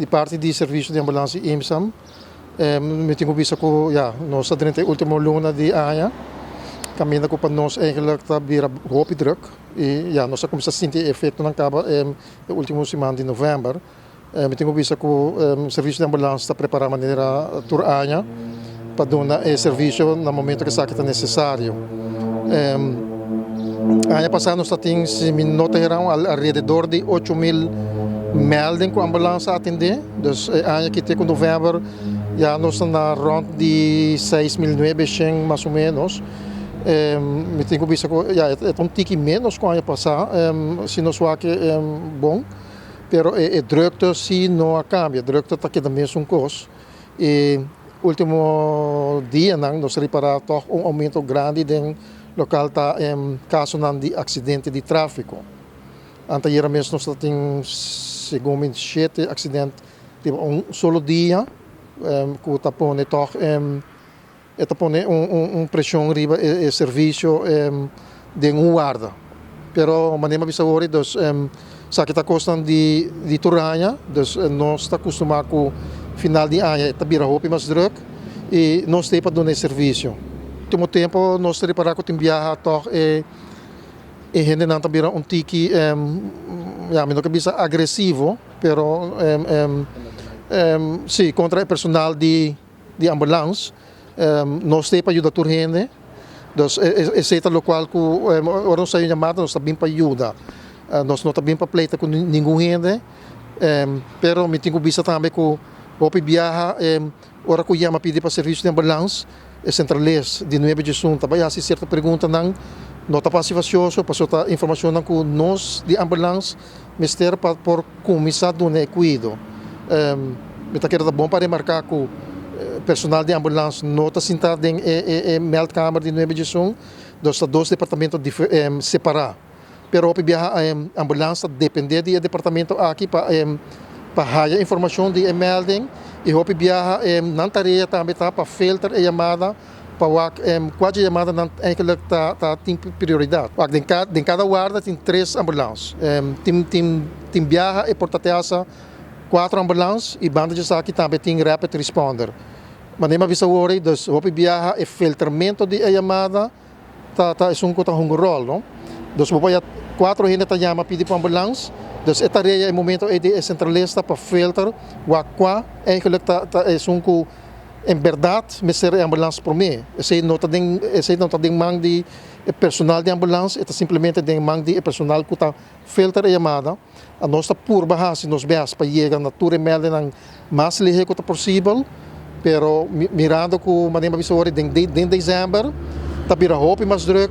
Di parti di servicio di ambulance di IMSAM, mi tin cu bisa cu ya, nos ta drenta e ultimo luna di aña, caminda cu pa nos eigenlijk ta bira hopi druk y ya, nos a cuminsa sinti e efectonan caba e ultimo siman di november. Mi tin cu bisa cu servicio di ambulance ta prepara manera tur aña pa duna e servicio na momento cu esaki ta necesario. Aña pasa nos ta tin, si mi no ta erao, alrededor di 8000 melding cu ambulance a atende. Dus e aña aki te cu november ya nos ta na rond di 6900 mas o menos. Mi tin cu bisa cu ya e ta un tiki menos cu aña pasa si nos wak bon. Pero e drukte si no a cambia, drukte ta keda mesun cos. E ultimo dianan nos a ripara toch un aumento grandi den local ta casonan di accidente di trafico. Anteayera mes nos ta tin segun mi shete accident riba un solo dia cu ta pone toch e ta pone un presion riba e servicio den un warda. Pero manera mi a bisa awor dus esaki ta cosnan di tur aña, dus nos ta custuma cu final di aña e ta bira hopi mas druk y nos ta e pa duna e servicio. Ultimo tempo nos ta ripara cu tin biaha toch e hendenan ta bira un tiki, ya mi no ke bisa agresivo, pero si contra e personal di. Di ambulans, nos ta e pa yuda tur hende, dus esei ta lokual ku ora nos haña un yamada nos ta bin pa yuda, nos no ta bin pa pleita ku ningun hende, pero mi tin ku bisa tambe ku hopi biaha ora ku yama pidi pa servisio di ambulans e sentrales di nuebe djesun ta bai hasi sierto preguntanan, no ta pa hasi fasioso pasobra ta informashonnan ku nos di ambulans mester pa por kuminsá duna e kuido. Mi ta kere ta bon pa remarká ku personal di ambulans no ta sintá den e meldkamer di nuebe djesun, dus ta dos departamento separá. Pero hopi biaha ambulans ta dependé di e departamento aki pa pa haya informashon di e melding i hopi biaha nan tarea tambe ta pa filter e yamada pa wak kua dje yamadanan eigenlijk ta ta tin prioridat. Wak den ka den kada warda tin tres ambulans. Tin tin tin biaha e por ta te hasta kuater ambulans i banda dje esaki tambe tin rapid responder. Manera mi a bisa awor ei dus hopi biaha e filtermento di e yamada ta ta esun ku ta hunga un ròl no. Dus bo por haya kuater hende ta yama pidi pa ambulans dus e tarea e momento ei di e sentralista pa filter wak kua eigenlijk ta ta esun ku En bèrdat mester e ambulans promé. Esei no ta den esei no ta den man di e personal di ambulans, e ta simplemente den man di e personal ku ta filter e yamada. Anos ta purba hasi nos bèst pa yega na tur e mèldenan mas lihé ku ta posibel, pero mirando ku manera mi a bisa ora den den desèmber ta bira hopi mas drùk,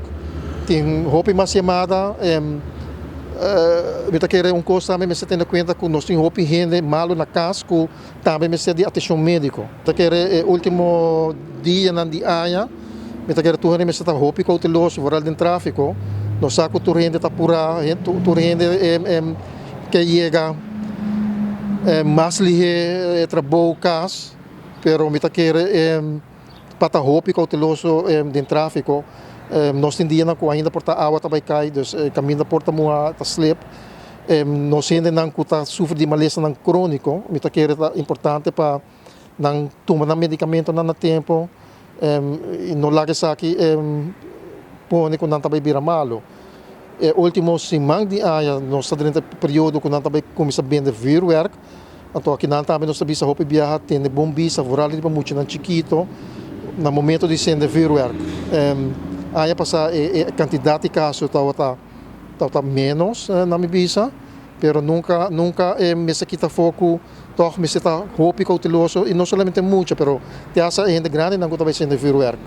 tin hopi mas yamada. Mi ta kere un kos tambe mester tene kuenta ku nos tin hopi hende malu na kas ku Tambe mester di atencion medico. Ta kere e ultimo dianan di aña, mi ta kere tur hende mester ta hopi cauteloso, vooral den trafico. Nos sa cu tur hende ta pura, tur hende ke yega mas lihe trabou, cas, pero mi ta kere pa ta hopi cauteloso den trafico. Nos tin dianan cu ainda por ta awa ta bay cay, dus caminda por ta muha, ta slip. Nos hendenan ku ta sufri di malesanan króniko, mi ta kere ta importante pa nan tuma nan medikamentonan na tempu i no laga esaki pone ku nan ta bai bira malu. E último siman di aña nos ta drenta e periodo ku nan ta bai kuminsá bende vürwèrk, anto akinan tambe nos ta bisa hopi biaha tene bon bista foral riba muchanan chikito na momento di sende vürwèrk. Aña pasá e kantidat di kaso tabata. Tabata menos na mi bisa, pero nunca nunca e mester kita afó cu tog mester ta hopi cauteloso y no solamente mucha pero te hasta e hende grandinan cu ta bay sende vuurwerk.